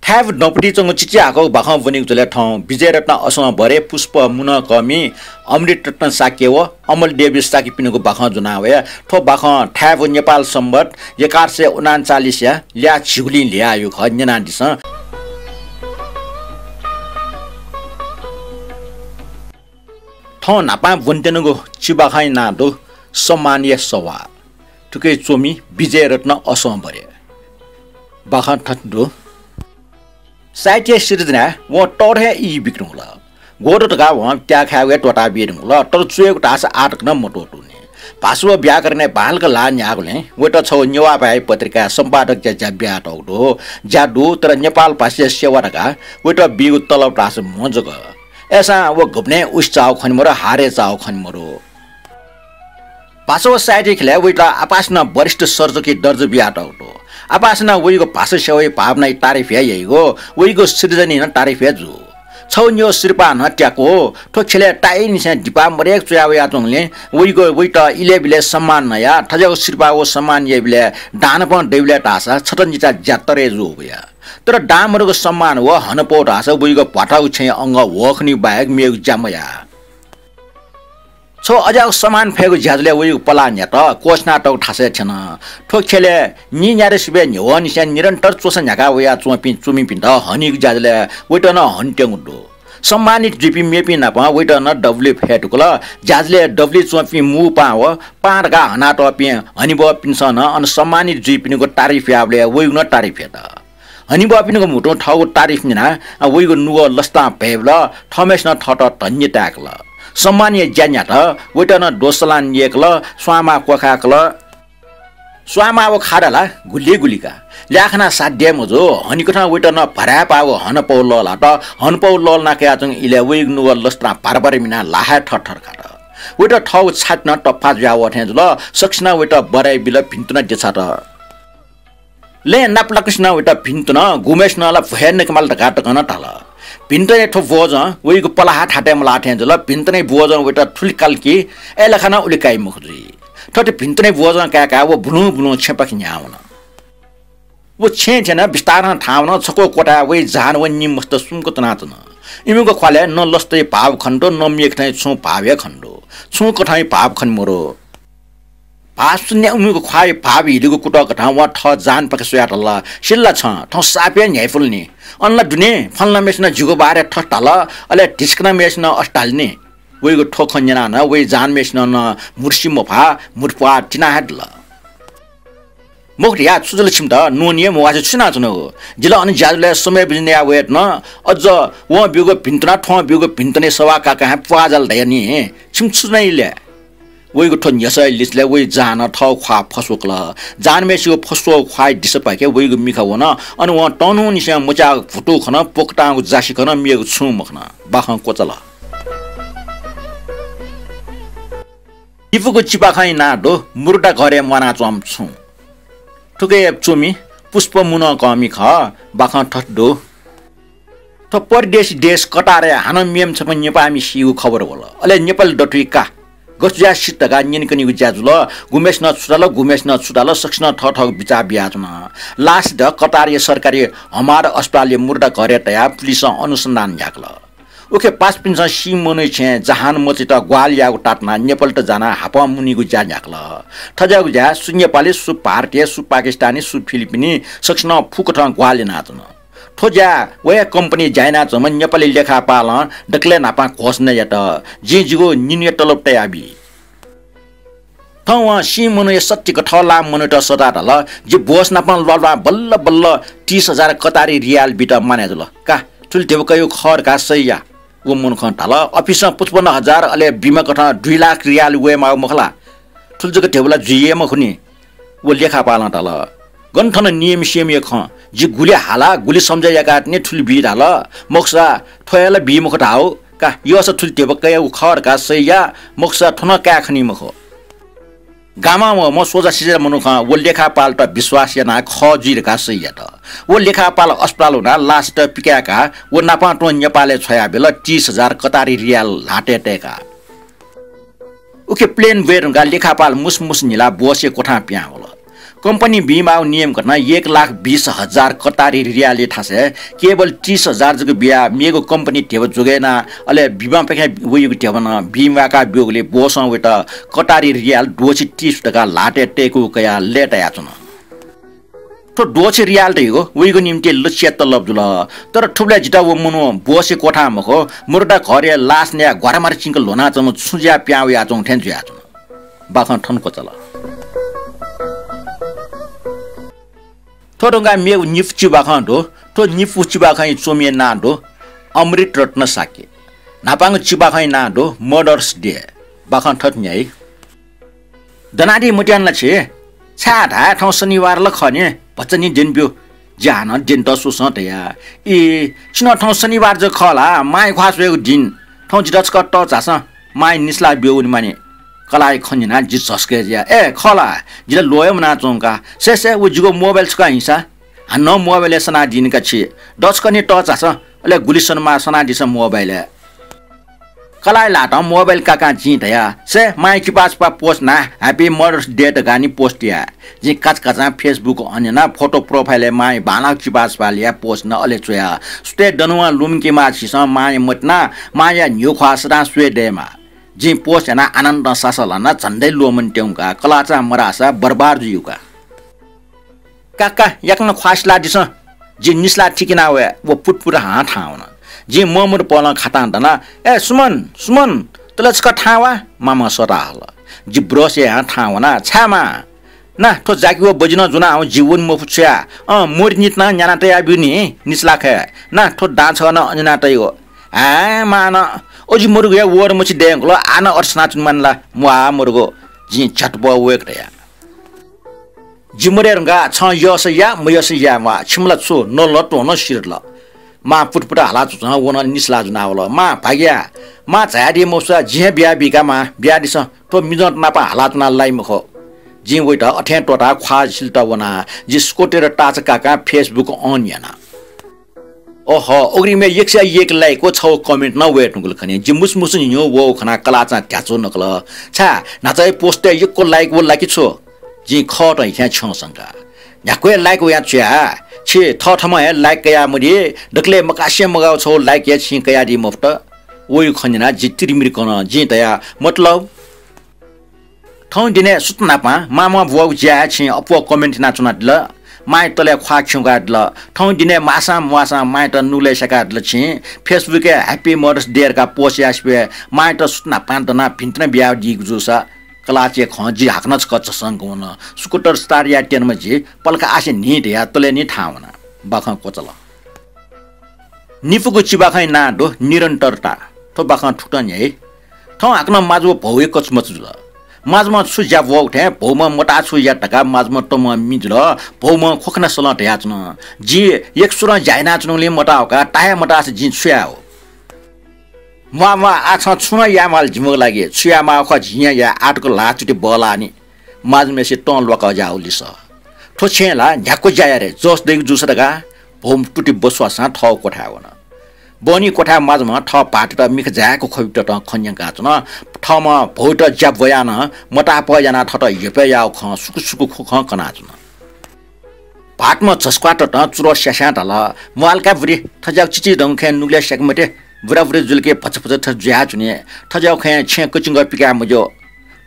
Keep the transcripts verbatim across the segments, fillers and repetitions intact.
थाय् दँपुति च्वंगु चिचिहाकःगु बाखं ब्वनीगु झ्वलय् थौं विजयरत्न असंबरे, पुष्प मुनकःमि, अमृतरत्न शाक्य व अमलदेवी शाक्यपिनिगु बाखं ज्वना वया। थ्व बाखं थाय् व नेपाल संवत् एघार सय उनान्चालिसया ल्याः झिगुलिं ल्ह्याःगु खः, न्यनादिसँ। थौं न्हापां ब्वनेत्यनागु चिबाखंया नां दु सम्मानया सवाः। थुकी च्वमि विजयरत्न असंबरे। बाखं थथे दु। साहित्य सिर्जनाय् वं तःधंया ई बियादीगु दु। ग्वःदु धकाः वं त्याःखाय् वये त्वःताबियादीगु दु, तर च्वयेगु धाःसा आः तक नं मत्वःतूनि। भाषा व व्याकरणय् बांलाक ल्हाः न्ह्याःगुलिं वयात छगू नेवाः भाय् पत्रिकाय् सम्पादकया ज्या बियातःगु दु। ज्या दु, तर नेपाल भाषाया सेवा धकाः वयात बीगु तलब धाःसा म्हो जक। अय्सां व गुबलें उसे चाःगु खने मदु, हारय् चाःगु खने मदु। भाषा व साहित्य ख्यलय् वयात आपासं नं वरिष्ठ सर्जकया दर्जा बियातःगु दु। आपासं नं वयागु भाषा सेवाया भावनाया तारिफ हे याइगु, वयागु सिर्जनाया नं तारिफ हे जू। छगू निगू सिरपाः नं त्याकू। थ्व ख्यलय् ताःईनिसें दिपा मदय्क च्वया वयाच्वंगुलिं वयागु, वयात इलय् बिलय् सम्मान नयाः थज्याःगु सिरपाः व सम्मान याइबलय् दां नं दइबलय् धाःसा छता निता ज्या तरे जू वया। तर दां मदुगु सम्मान व हनापौ धाःसा वयागु भ्वाताःगु छेँया अंगः ह्वःखनीगु बाहेक मेगु ज्या मयाः। छगू अज्याःगु सम्मान फयेगु ज्याझ्वलय् वयागु पलाः न्ह्यात, क्वःछिनातःगु थासय् थ्यन। थ्व ख्यलय् नीन्यादँ सिबय् न्ह्यवंनिसें निरन्तर च्वसा न्ह्याका वयाच्वंपिं च्वमिपिन्त हनीगु ज्याझ्वलय् वयात नं हनात्यंगु दु। सम्मानित जुइपिं मेपिं नाप वयात नं दबुलिइ फये धुंकल। ज्याझ्वलय् दबुलिइ च्वंपिं मू पाहां व पाहां धकाः हनातःपिं हनेबहःपिन्सं नं अन सम्मानित जुइपिनिगु तारिफ याःबलय् वयागु नं तारिफ यात। हनेबहःपिनिगु म्हुतुं थःगु तारिफ न्यनाः वयागु नुगः लसतां भय्बल। थःम्हय्सिनं थःत धन्य ताय्कल। सम्मानया ज्या न्ह्यात। वयात नं द्वसलान यय्कल, स्वांमाः क्वखाय्कल। स्वांमाः व खादा ला गुलि गुलि का। ल्याखनाः साध्य मजू। हनेकथं वयात नं भराय्पाः व हनापौ लःल्हात। हनापौ लःल्हाना कयाच्वंगु इलय् वयागु नुगः लसतां भारभार मिनाः ल्हाः हे थरथर खात। वयात थःगु छाति नं तफात जुयावः थें जुल। सकसिनं वयात बधाई बिल, भिन्तुना देछात। लँय् नापलाकसिनं वयात भिन्तुना, गुम्हय्सिनं ला भ्वय् नके माल धकाः तकं नं धाल। भिन्तुना थ्व ब्वजं वयागु पलाः थातय् मलाः थें जुल। भिन्तुना ब्वजं वयात थुलि काल कि अय्लाखं नं उलि काइ मखु जुइ। थथे भिन्तुना ब्वजं काय्काः व बुलुं बुलुं छेँपाखे न्ह्याः वन। व छेँय् थ्यन, बिस्तारं थाहां वन। छकू क्वथाय् वया जहान व निम्ह मस्त सुम्क च्वनाच्वन। इमिगु ख्वालय् न लसताया भाव खने दु, न मेकथंया छुं भाव हे खने दु। छुं कथंया भाव खने मदु। भाव शून्य इमिगु ख्वाःया भाव हिलीगु कुतः कथं वं थः जहानपाखे स्वयाः धाल, सिल ला छं, थौं साप हे न्ह्याइपुल नि। अन ला दुने, फलानाम्हय्सिनं जिगु बारे थथे धाल, अले ढिस्कनाम्हय्सिनं अथे धाल नि। वयागु थ्व खँ न्यनाः नं वया जहानम्हय्सिनं नं म्हुतुसि मफाः, म्हुतुप्वाः तिना हे दल। मखु धया, छु जुल छिमित? न्वने हे मवासे छु यानाच्वनागु? जि ला अन ज्याझ्वलय् समय बिज्यानाः वयेत नं, अझ वं ब्यूगु भिन्तुना, थ्वं ब्यूगु भिन्तुना सवाः काकां हे प्वाः जाल धया नि। छिमि छु जुल इलय्? वयागु थ्व न्ह्यसःया लिचिलय् वया जहानं थःगु ख्वाः फस्वकल। जहानम्हय्सिगु फस्वःगु ख्वाःया दिसापाखे वयागु मिखा वन। अन वं तःन्हुंनिसें मच्याःगु भुतू खन, प्वकतांगु जासि खन, मेगु छुं मखन। बाखं क्वचाल। लिपुगु चिबाखंया नां दु मुर्दा घरय् म्वानाच्वंम्ह छुं। थुकी च्वमि पुष्प मुनकःमि खः। बाखं थथे दु। थ्व परदेशी देश कतारय् हानं मेम्ह छम्ह नेपाःमि सीगु खबर वल। अले नेपाली दथुइ का। गथे जुयाः सित धकाः न्यनेकनेगु ज्या जुल। गुम्हय्सिनं छु धाल, गुम्हय्सिनं छु धाल, सकसिनं थःथःगु बिचाः बियाच्वन। लासयात कतारया सरकारी हमाद अस्पतालया मुर्दा घरय् तयाः पुलिसं अनुसन्धान न्ह्याकल। उखे पासापिन्सं सी मनूया छेँय् जहान मचायात ग्वाहालि यायेगु तातुनाः नेपालयात जानाः हापं मुनीगु ज्या न्ह्याकल। थज्याःगु ज्याय् सु नेपाली, सु भारतीय, सु पाकिस्तानी, सु फिलिपिनी, सकसिनं फुकथं ग्वाहालि यानाच्वन। थ्व ज्याय् व हे कम्पनीइ ज्या यानाच्वंम्ह नेपाली लेखापालं दकलय् न्हापां घोषणा यात, जिं जिगु निन्हुया तलब तयाबी। थौं वं सी मनूया सत्तीक थःलाःम्ह मनूयात सःताः धाल, जि boss नाप ल्वाल्वां बल्ल बल्ल तीस हजार कतारी रियाल बीत मानय् जुल। का, थुलि धिबा कयागु खः धकाः सही या। व मनुखं धाल, अफिसं पचपन्न हजार अले बिमा कथं दुई लाख रियाल वयेमाःगु मखु ला? थुलि जक धिबा ला जुइ हे मखु नि। व लेखापालं धाल, गन थन नियम सियमया खँ, जि गुलि हाला, गुलि सम्झाः याकाः तिनि थुलि बी धाल, मखुसा थ्व हे ला बी मखु धाःगु। का, यःसा थुलि धिबा कयागु खः धकाः सही या, मखुसा थ्व नं काये खनी मखु। गामं वःम्ह सोझासिझा मनुखं व लेखापालयात विश्वास यानाः खः जुइ धकाः सही यात। व लेखापाल अस्पताल वनाः लासयात पिकाय्काः व नापं तुं नेपालय् छ्वयाबिल, तीस हजार कतारी रियाल ल्हातय् तय्काः। उखे plane ब्वये धुंकाः लेखापाल मुसुमुसु न्हिलाः bossया क्वथां पिहां वल। कम्पनी बीमाःगु नियम कथं एक लाख बीस हजार कतारी रियालया थासय् केवल तीस हजार जक बियाः मेगु कम्पनी ध्यबा जोगय् यानाः अले बीमापाखें वइगु ध्यबा नं बीमाका ब्यूगुलिं boss-ं वयात कतारी रियाल द्वःछि तीस धकाः ल्हातय् तय्कू कयाः लय्तायाच्वन। थ्व द्वःछि रियाल धइगु वइगु निंतिं लच्छि तलब जुल। तर थुबलय् जितः व मनू boss-या क्वथां मखु, मरुदा घरया लास नयाः ग्वारामारा चिंक ल्ह्वनाच्वंम्ह छुँ जुयाः पिहां वयाच्वंगु थें जुयाच्वन। बाखं थन क्वचाल। थ्व धुंकाः मेगु निपु चिबाखं दु। थ्व निपु चिबाखंया च्वमिया नां दु अमृत रत्न शाक्य। न्हापांगु चिबाखंया नां दु Mother's Day। बाखं थथे न्ह्याइ। दनादी मत्यान ला छि? छाय् धाये, थौं शनिबार ला खः नि, भचा नि द्यने ब्यु। जि हानं द्यनेत स्वसं तया। ई, छिं नं थौं शनिबार जक खः ला, मांया ख्वाः स्वयेगु दिं। थौं जितः छकः तःचासँ, मांया निसलाः ब्यू वनेमानि। कलाःया खँ न्यनाः जि झसकय् जुया। ए, खः ला, जि ला ल्वःया मुनाच्वंगु का। सय् सय्, व जिगु mobile छकः हिंसा। हानं mobile-य् सनादीनि का छि। दःछकः नि तःचासँ, अले गुलि सनेमाः सनादिसँ mobile-य्। कलाःया ल्हातं mobile काकां जिं धया, सय्, मांया चिपाचिपा post ना, Happy Mother's Day धकाः नि post या। जिं काचाकाचां Facebook on यानाः photo profile-य् मांया बांलाक चिपाचिपा ल्याः post याना अले च्वया। सुथय् दनुवां लुमंकेमाः छिसं मांया मतिना, मांया न्ह्यू ख्वाः सदां स्वये दयेमाः। जिं post यानाः आनन्दं सासः ल्हानाः झन्डै ल्वःमने त्यंगु का, कलाःचां मधाःसा बरबार जुइगु का। का, का, याकनं ख्वाः सिलादिसँ। जि निसलाः थिकिना वये, व पुटपुट हां थाहां वन। जिं ममत पहलं खातां दना, ए सुमन, सुमन, तले छकः थाहां वा, मामं सःता हल। जि brush यायां थाहां वना, छाय् मां? ना, थ्व जाकि व बजि नं ज्वना हं, जि वने मफु छु याये। अँ, मोरि नित नं न्याना तया ब्यु नि, निसलाखय्। ना, थ्व दां छगः नं अन याना तइगु। हाय् मां नं, अजि मरुगु हे वःर मछि दयेंकुल, आः नं अथे सनाच्वनेमानि ला, म्वाः मरुगु। जिं झ्यातुपः वय्क धया। जि मदये धुंकाः छं यःसा या, मयःसा याये म्वाः। छिमि ला छु, नल नं त्वं नं सिरत ला। मां पुटपुट हालाच्वंच्वं व नं निसलाः ज्वनावल। मां भाग्या, मां झायादी मफुसा जिं हे बियाबी का मां, बियादिसँ। थ्व मिजंत नाप हालाच्वना लाइ मखु। जिं वइत अथें त्वःताः ख्वाः सिलेत वना। जि scooter-या touch काकां Facebook on याना। ओहो, अग्रिमय् एक सय एक like व छगू comment नं वये धुंकल खनी। जि मुसुमुसु न्ह्यः वःगु खनाः कलाःचां ध्याचु नकल। छाय्, न्हाचःया post-य् यक्व like व ला कि छु? जिं खःत हिथ्यां छ्यं संका। न्ह्याक्व हे like वयां छु याये? छि थःथम्हं हे like कयामदी, दकलय् मकासे मगाःगु छगू like हे छिं कयादी मफुत। वइगु खँ न्यनाः जि तिरिमिरि कन। जिं धया, मतलब? थौं दिनय् सुथ न्हापां मामं ब्वःगु ज्याय् छिं अप्वः comment यानाच्वनादिल। मांया तलय् ख्वाः खिउँकादिल। थौं दिनय् माःसां म्वाःसां मांयात नुगलय् स्याकादिल छिं। Facebook-य् Happy Mother's Day धकाः post यासेबलय् मांयात सुथ न्हापां दनाः भिंतुना बियादीगु जूसा कलाःचाया खँ जि हाकनं छकः झसंक वन। Scooter start याये त्यनाम्ह जि पलख आसे न्हि धयाः तलय् निं थाहां वना। बाखं क्वचाल। निपुगु चिबाखंया नां दु निरन्तरता। थ्व बाखं थुकथं न्ह्याइ। थौं हाकनं माजु व भौया कचुमचु जुल। माजुम्हं छु ज्या ब्वःगु थें भौम्हं मताः छु यात धकाः माजुम्ह तमं मि जुल। भौम्हं ख्वखना सलं धयाच्वन, जि एकसुरं ज्या यानाच्वनागुलिं मताः का, ताःहे मताःसा जिं छु याये हो? म्वाः म्वाः, आः छं छुं नं याये म्वाःले जिमिगु लागि। छु याये माःगु खः झी हे याये, आःतक ल्हाः तुति बल्लाः नि। माजुम्हय्सित तं ल्वाकः ज्याःगु लिसः। थ्व छेँय् ला न्ह्याक्व ज्या याये रे, जस दइगु जूसा धकाः भौम्ह तुति बस्वासां थःगु क्वथाय् वन। बहनी क्वथाय् माजुम्हं थः भाःतयात मिखा जाय्क ख्वबित तं खँ न्यंकाच्वन। थःम्हं भौयात ज्या ब्वयाः नं मताःपः यानाः थःत हेपय् याःगु खँ सुकु सुकु ख्वखं कनाच्वन। भाःतम्हं झसुक्वाः ततं चुरः स्यास्यां धाल, म्वाःल का बुरि, थज्याःगु चिचिधंगु खँय् नुगलय् स्याके मते। बुराबुरी जुल कि भचा भचा थथे जुयाच्वनी। थज्याःगु खँय् छेँ कचिंक पिकाये मज्यू।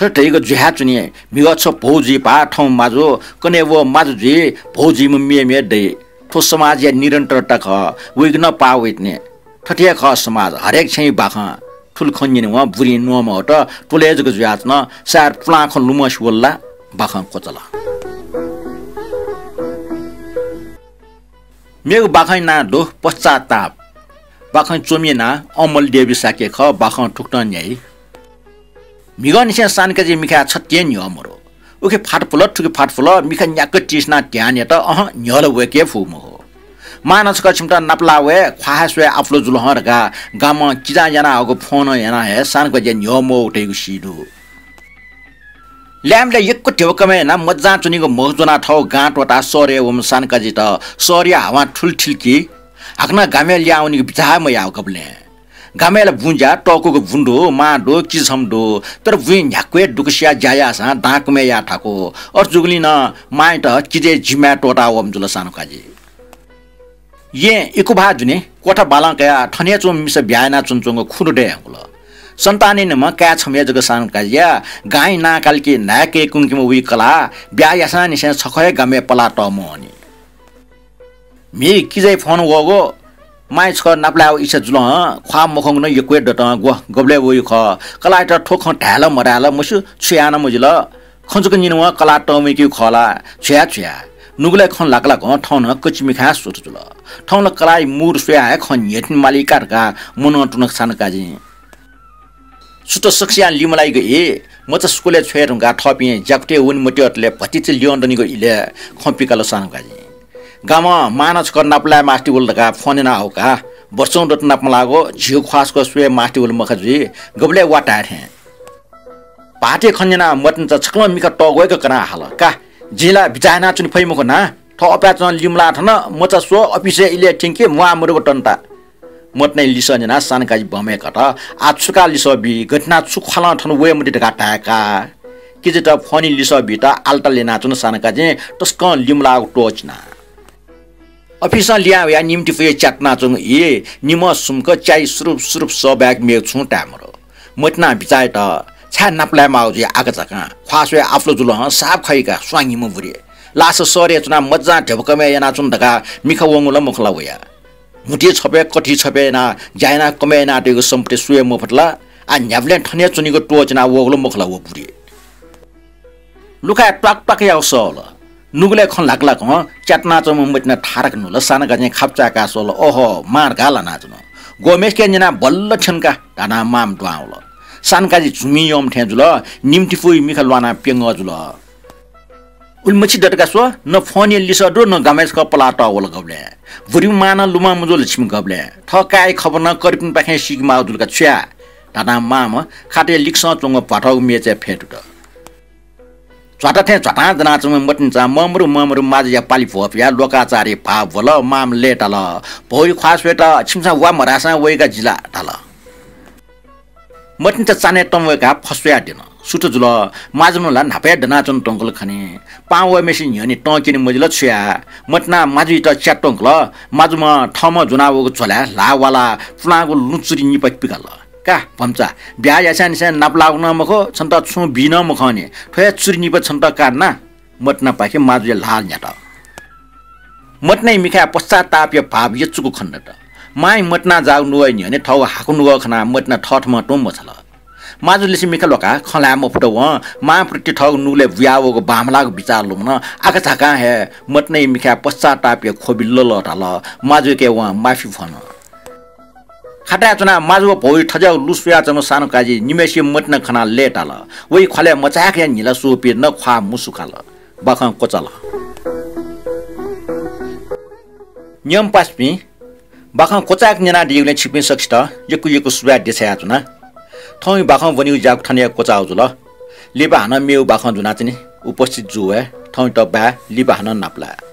थथे धइगु जुयाच्वनी। म्हिगः छगू भौ जुइपाः थौं माजु, कन्हय् व माजु जुइ, भौ जुइम्ह मेमेगु दइ। थ्व समाजया निरन्तरता खः, वइगु नं पाः वइतिनि। थथे हे खः समाज, हरेक छेँय् बाखं। थुलि खँ न्यनेवं बुरिं न्वंम्ह वयात त्वलय् जक जुयाच्वन। सायद पुलां खँ लुमंसे वल ला। बाखं क्वचाल। मेगु बाखंया नां दु पश्चाताप। बाखं च्वमिया नां अमल देवी शाक्य खः। बाखं थुकथं न्ह्याइ। म्हिगःनिसें सानकाजी मिखाय् छतिं हे न्ह्यः मरु। उखे फात फुल, थुखे फात फुल, मिखा न्याक्क तिसिनाः ध्यान यात, अहं, न्ह्यः ला वय्के फु मखु। मां नं छकः छिमित नापलाः वये, ख्वाः हे स्वये आपुल जुल हं धकाः गामं किजां यानाहःगु फोन यानाः हे सानकाजी न्ह्यः मवःगु धइगु सी दु। ल्याय्म्हय् यक्व ध्यबा कमय् यानाः मज्जां च्वनीगु मखु ज्वनाः थःगु गां त्वःताः शहरय् वःम्ह सानकाजीत शहरया हावां थुलि थिल कि हाकनं गामय् लिहां वनीगु बिचाः हे मयाः कबलें। गामय् ला बुँ ज्या, तःकुक बुँ दु, मां दु, किजाछम्ह दु, तर बुँइ न्ह्याक्व हे दुःख सियाः ज्या याःसां दां कमय् याः थाकु। अथे जूगुलिं नं मांयात किजाया जिम्माय् त्वःताः वःम्ह जुल सानुकाजी। येँ इकुभा दुने क्वथा बालं कयाः थन हे च्वंम्ह मिसा ब्याहा यानाच्वनाच्वंगु खुँ दु दयेधुंकल। सन्तानहीनम्ह काय् छम्ह हे जक सानुकाजीया। गांइ नां काल कि न्हाय् कय् कुंकेम्ह वइ कलाः ब्याहा याःसांनिसें छकः हे गामय् पलाः तःम्ह वनी। म्हि किजाया फोन वःगु, मांया छकः नापलायेगु इच्छा जुल हं, ख्वाः मखंगु नं यक्व हे दत हं, ग्व गबलय् वइगु खः। कलाःयात थ्व खँ धाये ला मधाये ला मस्यू, छु याये नं मजिल। खँ जक न्यनावं कलाः तंम्ह वइकेगु खः ला, छु याये छु याये। नुगलय् खँ लाकलाकं थौं नं कच्छि मिखां सुथ जुल। थौं ला कलाःया मूड स्वयाः हे खँ न्ह्यथने माली का धकाः मनं तुन सानुकाजीं। सुथ सकसियां लिमलाइगु हे मचा स्कुलय् छ्वये धुंकाः थःपिं ज्याकुथिइ वने मत्यःतले भतिचा ल्यं दनिगु इलय् खँ पिकाल सानुकाजीं। गामं मां नं छकः नापलाये मास्ति वल धकाः फोन याना हःकाः बर्चौं दत नापं लाःगु झीगु ख्वाः छकः स्वये मास्ति वल मखा जुइ, गबलय् वा धाये थें। भाःतया खँ न्यनाः मतिनाचा छकलं मिखा तःग्वय्क कनाः हाल, का, जिं ला बिचाः यानाच्वने फइ मखु ना, थः अपाय् च्वनाः लिमलाः थन, मचा स्व, अफिसय् इलय् थ्यंकि, म्वाः मदुगु तन्ता। मतिनाया लिसः न्यनाः सानुकाजी बमय् कात। आः छु धकाः लिसः बी, गथे यानाः छु ख्वालं थन वये मते धकाः धाये का। किजायात फोनय् लिसः बीत आलता ल्यनाच्वन सानुकाजीं तसकं लिमलाःगु त्वःचिनाः। अफिसं लिहां वयाः निम्तिपुइ च्यातुनाच्वंगु ई निम्हं सुम्क च्याइ सुरुप सुरुप सःबाय्क मेगु छुं ताये मदु। मतिनां बिचाः यात, छाय् नापलाये माःगु जुइ आकाझाकां? ख्वाः स्वये आपालं जुल हं, साप खइ का, स्वांगीम्ह बुरे। लासा शहरय् च्वनाः मज्जां ध्यबा कमय् यानाच्वन धकाः मिखा वंगु ला मखु ला वया। म्हुतुइ छपय्, कथुइ छपय् यानाः ज्या यानाः कमय् यानातःगु सम्पत्ति स्वये मफुत ला? आः न्ह्याबलें थन हे च्वनीगु त्वःचिनाः वःगु ला मखु ला व बुरे। लुखाय् त्वाक त्वाक याःगु सः वल। नुगलय् खँ लाकलाकं च्यातुनाच्वंम्ह मतिना थाराक नुगः सानुकाजीं खापचाय्काः स्वल, ओहो, मां धकाः लानाच्वन। ग्वम्हय्सिके न्यनाः बल्ल थ्यन का धानाः मांम्ह दुहां वल। सानुकाजी झुमि यंम्ह थें जुल, निम्तिपुइ मिखा ल्वानाः प्यंगः जुल। उलिमछि दत का स्व, न फोनय् लिसः दु, न गामय् छकः पलाः तः वल गबलें। बुरिम्ह मां नं लुमं मजूल छिमि गबलें। थः काय्‌या खबर नं करिपिनिपाखें सीके माःगु जुल का छु याये? धानाः मांम्ह खाटय् लिकसं च्वंगु भ्वाथःगु मेचय् फ्यतुत। झ्वाता थें झ्वातां दनाच्वंम्ह मतिनाचां ममरु ममरु माजुया पालि भ्वपुयाः लोकाचारया भाव ब्वल। मांम्ह लय्ताल, भौया ख्वाः स्वयेत छिमिसं वा मधाःसां वइ का जि ला धाल। मतिनाचा चान्हय् तं वय्काः फस्वयाः द्यन। सुथ जुल, माजुम्ह ला न्हापा हे दनाच्वन धुंकल खनी। पाहां वःम्हय्सिनि न्ह्यःने तं क्यने मजिल छु याये। मतिनां माजुयात च्यात धुंकल। माजुम्ह थःम्हं ज्वनावःगु झोलाय् ल्हाः वालाः पुलांगु लुँ चुरि निपा पिकाल। का भम्चा, ब्याहा यासेंनिसें नापलाःगु नं मखु, छन्त छुं बी नं मखंनि। थ्व हे चुरि निपा छन्त का ना। मतिनापाखें माजुया ल्हाः न्ह्यात। मतिनाया मिखाय् पश्चातापया भाव यचुक खनेदत। मांया मतिना जाःगु नुगःया न्ह्यःने थःगु हाकु नुगः खनाः मतिना थःथम्हं तुं मछाल। माजुलिसे मिखा ल्वाकाः खँ ल्हाये मफुत वं मांप्रति थःगु नुगलय् बुयावःगु बांमलाःगु बिचाः लुमनं आकाझाकां हे मतिनाया मिखाय् पश्चातापया ख्वबि ललः धाल। माजुयाके वं माफी फ्वन। खाताय् च्वनाः माजु व भौया थज्याःगु लुँ स्वयाच्वंम्ह सानुकाजी निम्हय्सिया मतिना खनाः लय्ताल। वया ख्वालय् मचाय्क हे न्हिला सूपिं न ख्वाः मुसु काल। बाखं क्वचाल। न्यंम्ह पासापिं, बाखं क्वचाय्क न्यनादीगुलिं छिकपिं सकसित यक्व यक्व सुभाय् देछानाच्वना। थौंया बाखं ब्वनीगु ज्याखँ थन हे क्वचाःगु जुल। लिपा हानं मेगु बाखं ज्वनाच्वनी। उपस्थित जूवये। थौंयात बाय्, लिपा हानं नापलाये।